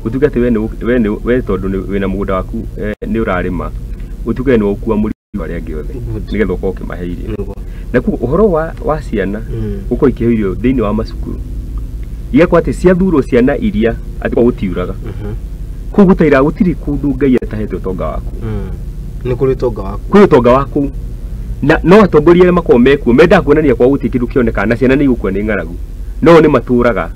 Ũtuĩke atĩ we nĩ we nĩ we tondũ wĩna mũgũnda waku, nĩ ũrarĩma, ũtuĩke nĩ ũkua mũrigo arĩa angĩ othe nĩgetha ũkorwo ũkĩmahe irio. Na koguo ũhoro wa ciana gũkorwo ikĩheo irio thĩinĩ wa macukuru, igakorwo atĩ ciathurwo ciana iria atĩ kwa gũtiuraga kũu gũtairaga, gũtirĩ kũndũ Ngai atahete ũtonga waku. Nĩ kũrĩ ũtonga waku. Kwĩ ũtonga waku, na no atongoria arĩa makoragwo mekuo mendaga kuonania kwa gũtirĩ kĩndũ kĩonekaga na ciana nĩ igũkua nĩ ng'aragu, no nĩ matũraga,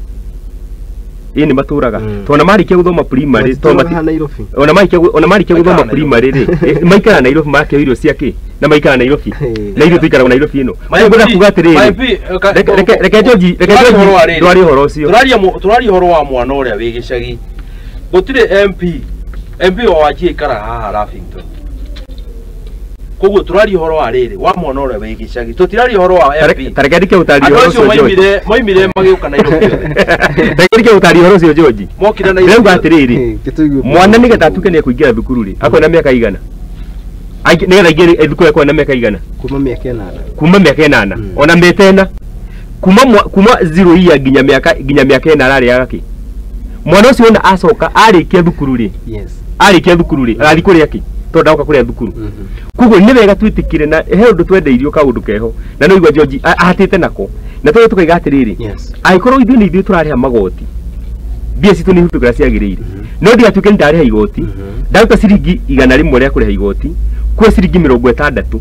ĩ nĩ matũraga. Tondũ marĩkia gũthoma primary, tondũ Matitũraga Nairobi. Ona marĩkia gũthoma Maikaraga. primary rĩ, maikaraga Nairobi, makĩo irio cia kĩ na maikaraga Nairobi, na ithuĩ tũikaraga Nairobi ĩno. My Koguo MP, ngwenda kuga atĩrĩrĩ, my MP, reke George, reke tũraria George ũhoro wa rĩrĩ. ndwarie ũhoro ũcio. Tũraria ũhoro wa mwana ũrĩa wĩ gĩcagi. Gũtirĩ MP, MP wa Wajir aikaraga haha Lavington. Koguo tũraria ũhoro wa rĩrĩ wa mwana ũrĩa wĩ gĩcagi, tũtiraria ũhoro wa MP. Ta reke ndike gũtaria Andũ ũhoro acio ũcio, George. moimire magĩũka Nairobi othe. Reke ndike gũtaria ũhoro ũcio, George. Mokire Nairobi Ndĩrauga othe. atĩrĩrĩ, Kĩtũigue. Mwana nĩgetha atuĩke nĩ ekũingĩra thukuru rĩ, akorwo na mĩaka igana? Nĩgetha aingĩre thukuru akorwo na mĩaka igana? Kuma mĩaka 8. Kuma mĩaka 8. Ona mĩta 4, kuma 0 year nginya mĩaka 4 ararĩaga kĩ? Mwana ũcio ona acoka arĩkia thukuru rĩ, arĩkia thukuru rĩ, agathiĩ kũrĩa kĩ, tondũ ndagoka kũrĩa thukuru? Koguo nĩ wega twĩtĩkĩre na he ũndũ twendeirio kaũndũ keho, na no igua George ahatĩte nako, na tondũ tũkaiga atĩrĩrĩ, angĩkorwo ithuĩ nĩ ithuĩ tũrarĩha magoti, mbia citũ nĩ ihũthĩkaga ciagĩrĩire, no ndigatuĩke nĩ ndarĩha igoti, ndaruta ciringi 100 rĩa kũrĩha igoti, kwĩ ciringi 60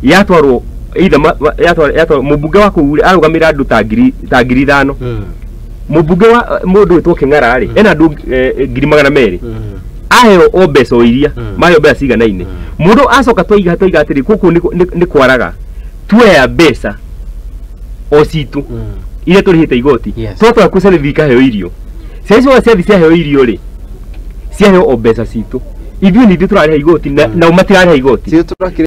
yatwarwo either yatwarwo mũmbunge wa kũu rĩ, arũgamĩrĩra andũ ta 5,000. Mũmbunge wa mũndũ wĩtwo Kĩng'ara rĩ, ena andũ 200,000, aheo o mbeca o iria maheo mbeca ciganaine. Mũndũ acoka twaiga atĩrĩ, gũkũ nĩ kwaraga, tuoya mbeca o citũ iria tũrĩhĩte igoti, twatwara kũ ciana ikaheo irio. Ciana icio ciathi ciaheo irio rĩ, ciaheo o mbeca citũ. Ithuĩ nĩ ithuĩ tũrarĩha igoti na nao matirarĩha igoti. Sio tũrakĩrĩ.